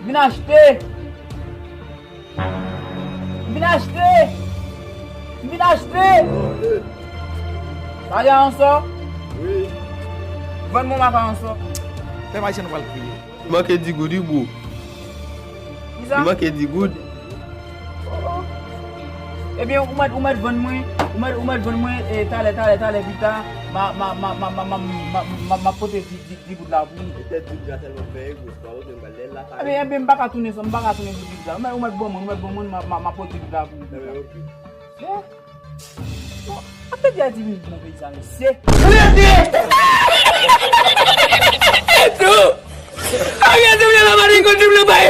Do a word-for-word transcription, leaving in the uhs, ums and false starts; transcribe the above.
Vin achte! Vin achte! Vin achte! Sa y a ansò? Wi. Vann mwen maka ansò. Pèp Ayisyen nou pral kriye. Li manke di goud, wi, bro. Kisa? Li manke di goud. Ebyen, ou mèt, ou mèt vann mwen, ou mèt, ou mèt vann mwen, e, talè, talè, talè, pita, ma, ma, ma pote di, di, di goud la pou ou. Petèt di goud la tèlman fè, e, gwo, se pa okenn bagay, lè l la pare. Ebyen, ebyen, m pa ka tounen san, m pa ka tounen pou di goud la. Ou mèt, ou mèt ban mwen, ou mèt ban mwen, ma, ma, ma pote goud la pou ou. Ebyen, oke. Bon, ap pèdi a di vin bon peyi sa, mesye. Tou! Ariel te vle la mari konn vle bay.